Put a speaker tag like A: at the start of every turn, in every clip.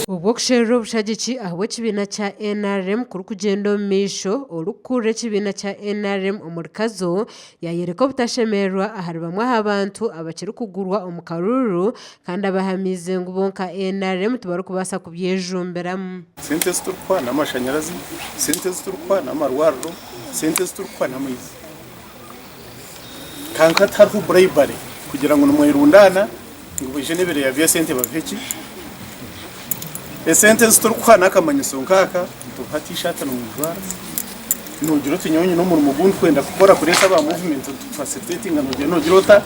A: Obwo okusherura obushagiki ahabw'ekibiina kya NRM kurikugyenda omu maisho, orikukurira ekibiina kya NRM omuri Kazo yayoreka obutashemererwa ahari bamwe aha bantu abakirikugurwa omu karuuru kandi abahamiize ngu bo nka NRM tibarikubaasa kubyejumbiramu.
B: Sente ezi turikuha n'amashanyarazi, sente ezi turikuha n'amarwariro, sente ezi turikuha n'amaizi. Kwonka tihariho bribery kugira ngu nimwerundaana ngu baije n'ebireya by'esente babihe ki? Esente ezi turikuha n'akamanyiso nk'aka, nitubuha T-shirt noojwara, noogira oti nyowe nyine omurimo ogu ndikwenda kukora kureeta aba movement nitufasilitatinga noogira noogira ota?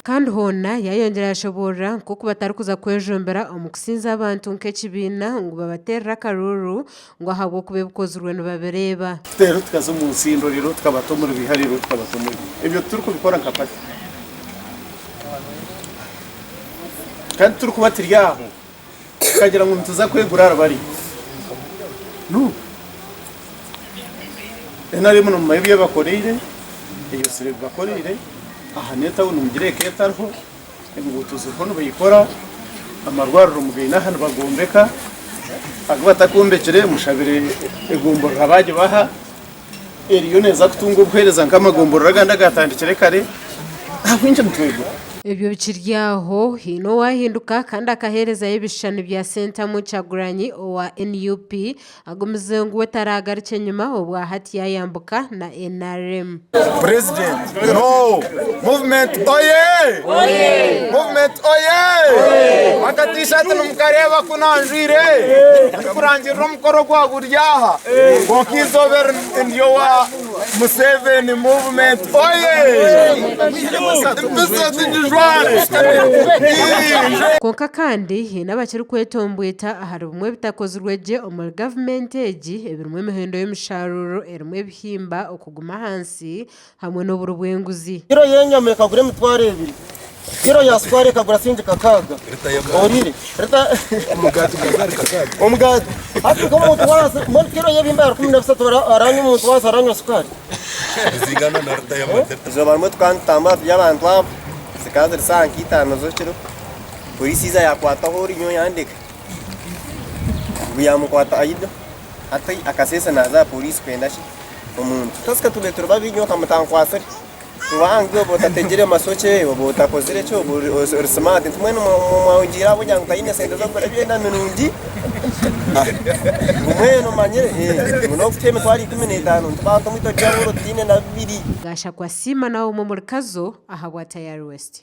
A: Kandi hoona yaayongyera yaashoboorora nk'oku batarikuza kwejumbira omu kusinza abantu nk'ekibiina ngu babateerere akaruuru ngu ahabw'okuba ebikozirwe nibabireeba.
B: Reero tukaza omu ntsindo, reero tukabata omuri biiha, reero tukabata omuri biiha. Ebyo titurikubikora nka pati. Kandi titurikuba turi aho tukagira ngu nituza kwegura ahari bariya. No. NRM nimumanya ebi ebakoreire, eyozire ebi bakoreire, aha n'etawuni mugireeka etariho, Enguuto ziriho nibaikora, amarwariro mugaine aha nibagombeka, agu batakombekire mushabire egomborora baagibaha, eriyo neeza kutunga obuheereza nk'amagomborora agandi agaatandikire kare, ahabw'enki nitwegura?
A: Ebyo bikiri aho, haine owaahinduka kandi akaheerezayo ebishushani bya Sentamu Kyagulanyi owa NUP Agumize ngu we taraagarukye enyima obwa hati yaayambuka na NRM.
C: President no movement oye movement oye aka t-shirt nimukareeba ku nanjwire ndikurangirira omukoro gwa guri aha kwonka eizooba eri ndi owa Museveni movement oye empiso tugijware.
A: Kwonka kandi haine abakirikwetombwita ahari bimwe ebitakozirwe gye omuri gavumenti egi ebirimu emihendo y'emisharuuro erimu ebihimba okuguma ahansi hamwe n'oburi bw'enguzi.
D: Kiro y'enyama ekagura 20,000, kiro ya sukaari ekagura siringi 600. Ohuriire? Omugaati. Hati nk'omuntu w'ahansi, mbwenu kiro y'ebihimba ya 13 aranywa omuntu w'ahansi aranywa sukaari?
E: Eizooba rimwe tukaba nitutambura turi abantu abo, zikaba ziri saaha nka itaano z'ekiro, poriisi yaija yaakwataho ori nyowe yandeka. Ngu yaamukwata ayido, hati akaseesa naaza aha poriisi kwenda ki? Omuntu. Twasika tubaire turi babiri nyowe nkamuta ankwatsire. Ngu aa oba otategire masokye, oba otakozire ki, oba ori simaati. Nti mbwenu mwahugiire ahabw'okugira ngu tayine sente z'okugura ebyenda mirungi, ngu mbwenu omanyire ngu n'okutuha 150,000 nti bantu mwe turi abooro tutaine na bibiri.
A: Gashakwa Asiima nawe omwe omuri Kazo ahabwa Tayari West.